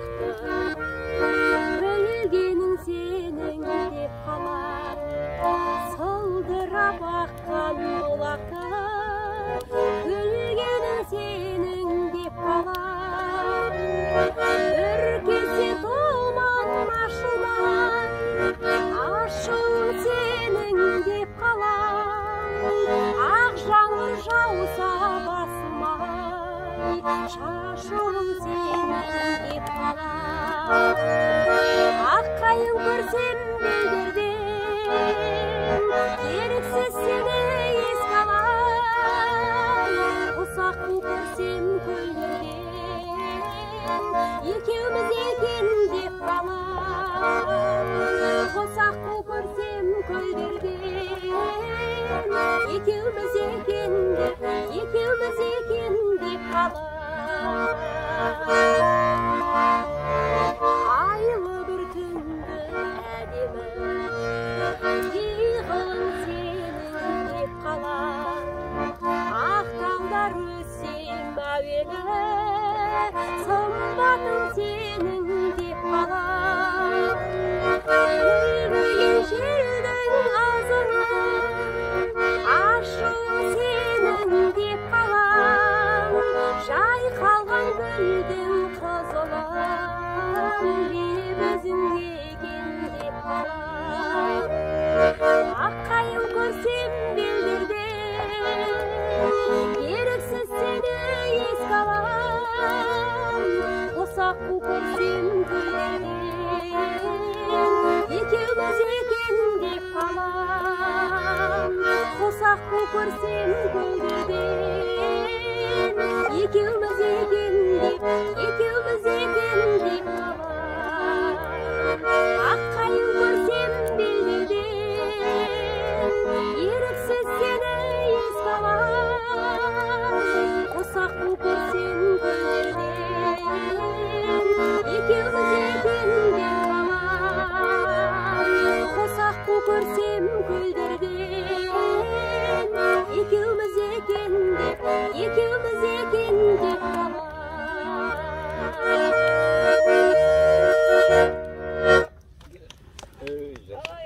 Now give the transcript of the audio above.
бұлақты, күлгенің сенің деп қалар. Сылдырап аққан бұлақты, күлгенің сенің деп қалар. Бір кезде толман ашылмай, ашуың сенің деп қалар. Ақ жаңбыр жауса басылмай, шашуың сенің деп қалар. Ақ қайың көрсем белдерден, еріксіз сені еске алам. Қос аққу көрсем көлдерден, екеуміз екен деп қалам. Қос аққу көрсем көлдерден, екеуміз екен деп, екеуміз екен деп қалам. Айлы бір түнді әдемі, пиғылың сенің деп қалам. Ақ таңдар өссем әуелі, сымбатың сенің деп қалам. Үлбіген желдің ызыңы, ашуың сенің деп қалам. Жайқалған гүлдің қызылы, лебізің екен деп қалам. Ақ қайың көрсем белдерден, еріксіз сені еске алам. Қос аққу көрсем көлдерден, екеуміз екен деп қалам. Қос аққу көрсем көлдерден,